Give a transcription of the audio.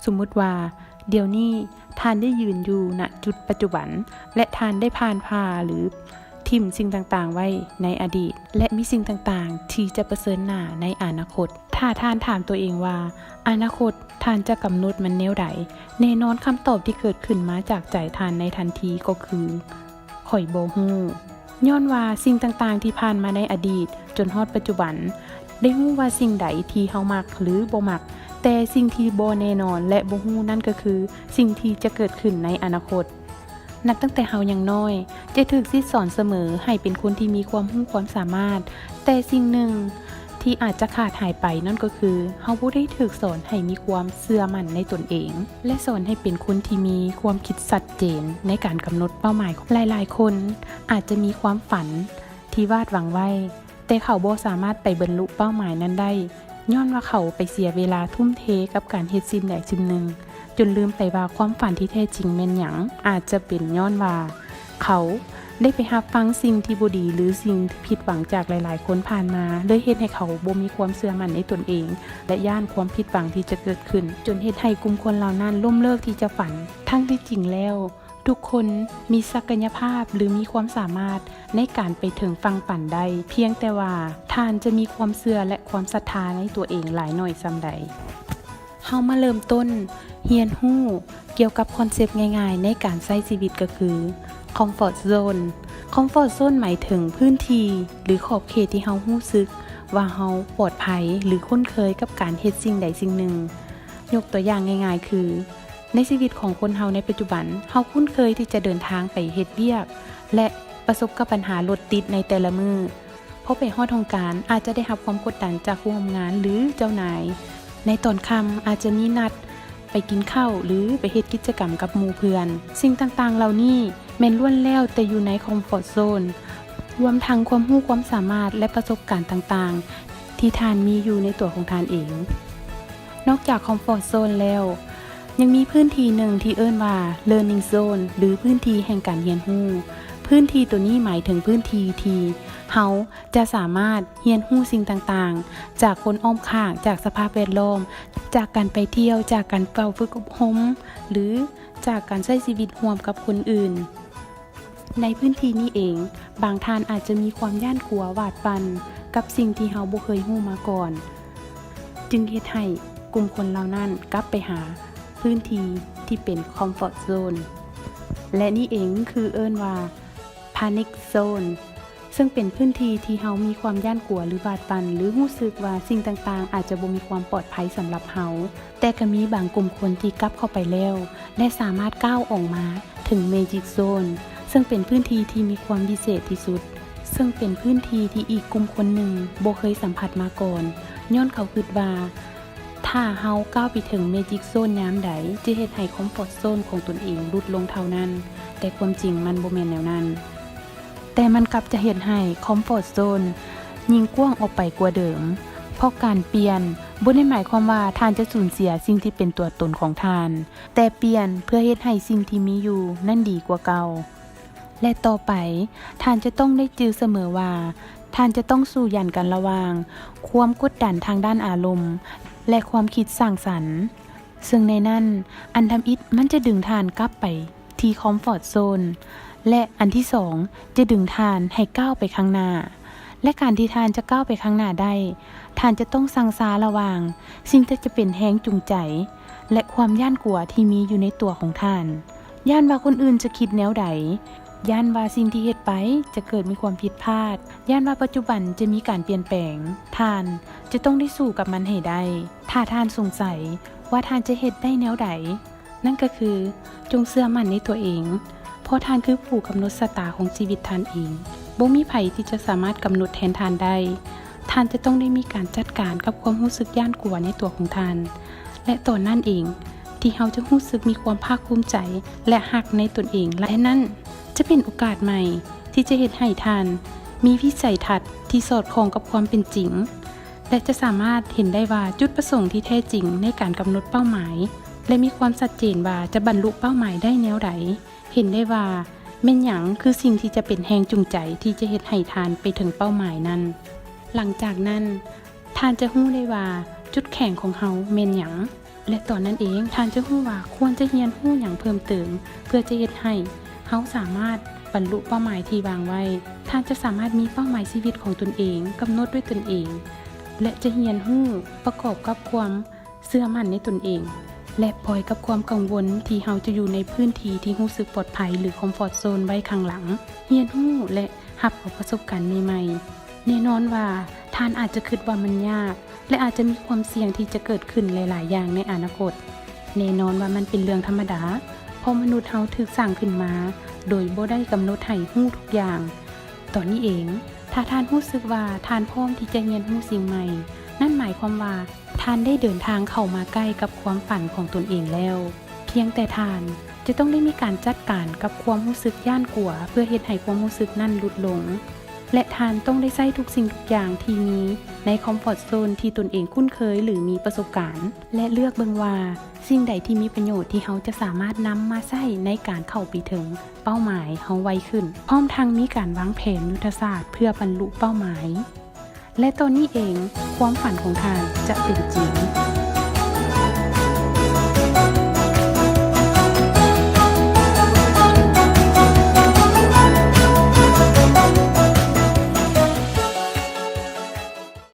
ສົມມຸດວ່າ ດຽວນີ້ທ່ານໄດ້ຢືນຢູ່ ນະ ຈຸດປັດຈຸບັນ ແລະ ທ່ານໄດ້ຜ່ານຜ່າ ຫຼື ຖິ້ມສິ່ງຕ່າງໆໄວ້ໃນອະດີດ ແລະ ມີສິ່ງຕ່າງໆທີ່ຈະປະເຊີນໜ້າໃນອະນາຄົດ. ຖ້າທ່ານຖາມຕົວເອງວ່າ ອະນາຄົດທ່ານຈະກຳນົດມັນແນວໃດ? ແນ່ນອນຄຳຕອບທີ່ເກີດຂຶ້ນມາຈາກໃຈທ່ານໃນທັນທີກໍຄື ຂ້ອຍບໍ່ຮູ້. ຍ້ອນວ່າສິ່ງຕ່າງໆທີ່ຜ່ານມາໃນອະດີດຈົນຮອດປັດຈຸບັນ ໄດ້ຮູ້ວ່າສິ່ງໃດທີ່ເຮົາມັກ ຫຼື ບໍ່ມັກ, ແຕ່ສິ່ງທີ່ບໍ່ແນ່ນອນ ແລະ ບໍ່ຮູ້ນັ້ນກໍຄື ສິ່ງທີ່ຈະເກີດຂຶ້ນໃນອະນາຄົດ. ນັບຕັ້ງແຕ່ເຮົາຍັງນ້ອຍ ຈະຖືກສິດສອນສະເໝີໃຫ້ເປັນຄົນທີ່ມີຄວາມຮູ້ຄວາມສາມາດ, ແຕ່ສິ່ງໜຶ່ງທີ່ອາດຈະຂາດຫາຍໄປນັ້ນກໍຄື ເຮົາບໍ່ໄດ້ຖືກສອນໃຫ້ມີຄວາມເຊື່ອໝັ້ນໃນຕົນເອງ ແລະ ສອນໃຫ້ເປັນຄົນທີ່ມີຄວາມຄິດຊັດເຈນໃນການກຳນົດເປົ້າໝາຍ. ຫຼາຍໆຄົນອາດຈະມີຄວາມຝັນທີ່ວາດຫວັງໄວ້, ແຕ່ເຂົາບໍ່ສາມາດໄປບັນລຸເປົ້າໝາຍນັ້ນໄດ້ ຍ້ອນວ່າເຂົາໄປເສຍເວລາທຸ່ມເທກັບການເຮັດສິ່ງໃດສິ່ງໜຶ່ງ ຈົນລືມໄປວ່າຄວາມຝັນທີ່ແທ້ຈິງແມ່ນຫຍັງ. ອາດຈະເປັນຍ້ອນວ່າເຂົາໄດ້ໄປຮັບຟັງສິ່ງທີ່ບໍ່ດີ ຫຼື ສິ່ງທີ່ຜິດຫວັງຈາກຫຼາຍໆຄົນຜ່ານມາ, ເລີຍເຮັດໃຫ້ເຂົາບໍ່ມີຄວາມເຊື່ອໝັ້ນໃນຕົນເອງ ແລະ ຢ້ານຄວາມຜິດຫວັງທີ່ຈະເກີດຂຶ້ນ, ຈົນເຮັດໃຫ້ກຸ່ມຄົນເຫຼົ່ານັ້ນລົ້ມເລີກທີ່ຈະຝັນ. ທັງທີ່ຈິງແລ້ວ ທຸກຄົນມີສັກກະຍະພາບ ຫຼື ມີຄວາມສາມາດໃນການໄປເຖິງຝັ່ງຝັນໄດ້, ພຽງແຕ່ວ່າທ່ານຈະມີຄວາມເຊື່ອ ແລະ ຄວາມສັດທາໃນຕົວເອງຫຼາຍໜ້ອຍສ່ຳໃດ. ເຮົາມາເລີ່ມຕົ້ນຮຽນຮູ້ກ່ຽວກັບຄອນເຊັບງ່າຍໆໃນການໃຊ້ຊີວິດ ກໍຄື ຄອມຟອດໂຊນ. ຄອມຟອດໂຊນໝາຍເຖິງພື້ນທີ່ ຫຼື ຂອບເຂດທີ່ເຮົາຮູ້ສຶກວ່າເຮົາປອດໄພ ຫຼື ຄຸ້ນເຄີຍກັບການເຮັດສິ່ງໃດສິ່ງໜຶ່ງ. ຍົກຕົວຢ່າງງ່າຍໆຄື ໃນຊີວິດຂອງຄົນເຮົາໃນປັດຈຸບັນ, ເຮົາຄຸ້ນເຄີຍທີ່ຈະເດີນທາງໄປເຮັດວຽກ ແລະ ປະສົບກັບບັນຫາລົດຕິດໃນແຕ່ລະມື້. ພໍໄປຮອດຫ້ອງການ, ອາດຈະໄດ້ຮັບຄວາມກົດດັນຈາກຜູ້ຮ່ວມງານ ຫຼື ເຈົ້ານາຍ. ໃນຕອນຄ່ຳ, ອາດຈະມີນັດໄປກິນເຂົ້າ ຫຼື ໄປເຮັດກິດຈະກຳກັບໝູ່ເພື່ອນ. ສິ່ງຕ່າງໆເຫຼົ່ານີ້ແມ່ນລ້ວນແລ້ວແຕ່ຢູ່ໃນຄອມຟອດໂຊນ, ລວມທັງຄວາມຮູ້ຄວາມສາມາດ ແລະ ປະສົບການຕ່າງໆ ທີ່ທ່ານມີຢູ່ໃນຕົວຂອງທ່ານເອງ. ນອກຈາກຄອມຟອດໂຊນແລ້ວ, ຍັງມີພື້ນທີ່ໜຶ່ງທີ່ເອີ້ນວ່າ ເລີນນິງໂຊນ ຫຼື ພື້ນທີ່ແຫ່ງການຮຽນຮູ້. ພື້ນທີ່ໂຕນີ້ໝາຍເຖິງພື້ນທີ່ທີ່ເຮົາຈະສາມາດຮຽນຮູ້ສິ່ງຕ່າງໆ ຈາກຄົນອ້ອມຂ້າງ, ຈາກສະພາບແວດລ້ອມ, ຈາກການໄປທ່ຽວ, ຈາກການເຝົ້າຝຶກອົບຮົມ ຫຼື ຈາກການໃຊ້ຊີວິດຮ່ວມກັບຄົນອື່ນ. ໃນພື້ນທີ່ນີ້ເອງ, ບາງທ່ານອາດຈະມີຄວາມຢ້ານກົວຫວາດຫວັ່ນກັບສິ່ງທີ່ເຮົາບໍ່ເຄີຍຮູ້ມາກ່ອນ, ຈຶ່ງເຮັດໃຫ້ກຸ່ມຄົນເຫຼົ່ານັ້ນກັບໄປຫາພື້ນທີ່ທີ່ເປັນຄອມຟອດໂຊນ ແລະ ນີ້ເອງຄືເອີ້ນວ່າ ພານິກໂຊນ. ເຊິ່ງເປັນພື້ນທີ່ທີ່ເຮົາມີຄວາມຢ້ານກົວ ຫຼື ຫວາດຫວັ່ນ ຫຼື ຮູ້ສຶກວ່າສິ່ງຕ່າງໆອາດຈະບໍ່ມີຄວາມປອດໄພສຳລັບເຮົາ. ແຕ່ກໍມີບາງກຸ່ມຄົນທີ່ກັບເຂົ້າໄປແລ້ວ ແລະ ສາມາດກ້າວອອກມາເຖິງເມຈິກໂຊນ, ເຊິ່ງເປັນພື້ນທີ່ທີ່ມີຄວາມວິເສດທີ່ສຸດ, ເຊິ່ງເປັນພື້ນທີ່ທີ່ອີກກຸ່ມຄົນໜຶ່ງບໍ່ເຄີຍສຳຜັດມາກ່ອນ, ຍ້ອນເຂົາຄິດວ່າ ຖ້າເຮົາກ້າວໄປເຖິງເມຈິກໂຊນຍາມໃດ ຈະເຮັດໃຫ້ຄອມຟອດໂຊນຂອງຕົນເອງຫຼຸດລົງເທົ່ານັ້ນ, ແຕ່ຄວາມຈິງມັນບໍ່ແມ່ນແນວນັ້ນ. ແຕ່ມັນກັບຈະເຮັດໃຫ້ຄອມຟອດໂຊນຍິ່ງກວ້າງອອກໄປກວ່າເດີມ, ເພາະການປ່ຽນບໍ່ໄດ້ໝາຍຄວາມວ່າທ່ານຈະສູນເສຍສິ່ງທີ່ເປັນຕົວຕົນຂອງທ່ານ, ແຕ່ປ່ຽນເພື່ອເຮັດໃຫ້ສິ່ງທີ່ມີຢູ່ນັ້ນດີກວ່າເກົ່າ. ແລະ ຕໍ່ໄປ, ທ່ານຈະຕ້ອງໄດ້ຈື່ສະເໝີວ່າ ທ່ານຈະຕ້ອງສູ້ຢັນກັນລະຫວ່າງຄວາມກົດດັນທາງດ້ານອາລົມ ແລະ ຄວາມຄິດສ້າງສັນ, ເຊິ່ງໃນນັ້ນ, ອັນທຳອິດມັນຈະດຶງທ່ານກັບໄປ ທີ່ຄອມຟອດໂຊນ ແລະ ອັນທີສອງ ຈະດຶງທ່ານໃຫ້ກ້າວໄປຂ້າງໜ້າ. ແລະ ການທີ່ທ່ານຈະກ້າວໄປຂ້າງໜ້າໄດ້, ທ່ານຈະຕ້ອງຊັ່ງຊາລະຫວ່າງສິ່ງທີ່ຈະເປັນແຮງຈູງໃຈ ແລະ ຄວາມຢ້ານກົວທີ່ມີຢູ່ໃນຕົວຂອງທ່ານ. ຢ້ານວ່າຄົນອື່ນຈະຄິດແນວໃດ, ຢ້ານວ່າສິ່ງທີ່ເຮັດໄປຈະເກີດມີຄວາມຜິດພາດ, ຢ້ານວ່າປັດຈຸບັນຈະມີການປ່ຽນແປງ. ທ່ານຈະຕ້ອງໄດ້ສູ້ກັບມັນໃຫ້ໄດ້. ຖ້າທ່ານສົງໄສວ່າທ່ານຈະເຮັດໄດ້ແນວໃດ, ນັ້ນກໍຄື ຈົ່ງເຊື່ອໝັ້ນໃນຕົວເອງ, ເພາະທ່ານຄືຜູ້ກຳນົດຊະຕາຂອງຊີວິດທ່ານເອງ. ບໍ່ມີໃຜທີ່ຈະສາມາດກຳນົດແທນທ່ານໄດ້. ທ່ານຈະຕ້ອງໄດ້ມີການຈັດການກັບຄວາມຮູ້ສຶກຢ້ານກົວໃນຕົວຂອງທ່ານ, ແລະ ຕອນນັ້ນເອງທີ່ເຮົາຈະຮູ້ສຶກມີຄວາມພາກພູມໃຈ ແລະ ຮັກໃນຕົນເອງ, ແລະ ນັ້ນຈະເປັນໂອກາດໃໝ່ທີ່ຈະເຮັດໃຫ້ທ່ານມີວິໄສທັດທີ່ສອດຄ່ອງກັບຄວາມເປັນຈິງ. ແລະ ຈະສາມາດເຫັນໄດ້ວ່າຈຸດປະສົງທີ່ແທ້ຈິງໃນການກຳນົດເປົ້າໝາຍ ແລະ ມີຄວາມຊັດເຈນວ່າຈະບັນລຸເປົ້າໝາຍໄດ້ແນວໃດ, ເຫັນໄດ້ວ່າແມ່ນຫຍັງຄືສິ່ງທີ່ຈະເປັນແຮງຈູງໃຈທີ່ຈະເຮັດໃຫ້ທ່ານໄປເຖິງເປົ້າໝາຍນັ້ນ. ຫຼັງຈາກນັ້ນ, ທ່ານຈະຮູ້ໄດ້ວ່າຈຸດແຂງຂອງເຮົາແມ່ນຫຍັງ. ແລະຕອນນັ້ນເອງ ທ່ານຈະຮູ້ວ່າຄວນຈະຮຽນຮູ້ຫຍັງເພີ່ມເຕີມ ເພື່ອຈະເຮັດໃຫ້ເຮົາສາມາດບັນລຸເປົ້າໝາຍທີ່ວາງໄວ້. ທ່ານຈະສາມາດມີເປົ້າໝາຍຊີວິດຂອງຕົນເອງ, ກຳນົດດ້ວຍຕົນເອງ ແລະຈະຮຽນຮູ້ປະກອບກັບຄວາມເຊື່ອໝັ້ນໃນຕົນເອງ ແລະປ່ອຍກັບຄວາມກັງວົນທີ່ເຮົາຈະຢູ່ໃນພື້ນທີ່ທີ່ຮູ້ສຶກປອດໄພ ຫຼື ຄອມຟອດໂຊນ ໄວ້ຂ້າງຫຼັງ, ຮຽນຮູ້ ແລະ ຮັບເອົາປະສົບການໃໝ່ໆ. ແນ່ນອນວ່າທ່ານອາດຈະຄິດວ່າມັນຍາກ ແລະອາດຈະມີຄວາມສ່ຽງທີ່ຈະເກີດຂຶ້ນຫຼາຍໆຢ່າງໃນອະນາຄົດ. ແນ່ນອນວ່າມັນເປັນເລື່ອງທຳມະດາ ເພາະມະນຸດເຮົາຖືກສ້າງຂຶ້ນມາໂດຍບໍ່ໄດ້ກຳນົດໃຫ້ຮູ້ທຸກຢ່າງ. ຕອນນີ້ເອງ ຖ້າທ່ານຮູ້ສຶກວ່າທ່ານພ້ອມທີ່ຈະຮຽນຮູ້ສິ່ງໃໝ່, ນັ້ນໝາຍຄວາມວ່າທ່ານໄດ້ເດີນທາງເຂົ້າມາໃກ້ກັບຄວາມຝັນຂອງຕົນເອງແລ້ວ. ພຽງແຕ່ທ່ານຈະຕ້ອງໄດ້ມີການຈັດການກັບຄວາມຮູ້ສຶກຢ້ານກົວ ເພື່ອເຮັດໃຫ້ຄວາມຮູ້ສຶກນັ້ນຫຼຸດລົງ ແລະທ່ານຕ້ອງໄດ້ໃຊ້ທຸກສິ່ງທຸກຢ່າງທີ່ມີໃນຄອມຟອດໂຊນທີ່ຕົນເອງຄຸ້ນເຄີຍ ຫຼື ມີປະສົບການ ແລະເລືອກເບິ່ງວ່າສິ່ງໃດທີ່ມີປະໂຫຍດທີ່ເຮົາຈະສາມາດນຳມາໃຊ້ໃນການເຂົ້າໄປເຖິງເປົ້າໝາຍເຮົາໄວຂຶ້ນ, ພ້ອມທັງມີການວາງແຜນຍຸດທະສາດເພື່ອບັນລຸເປົ້າໝາຍ. ແລະຕອນນີ້ເອງ ຄວາມຝັນຂອງທ່ານຈະເປັນຈິງ.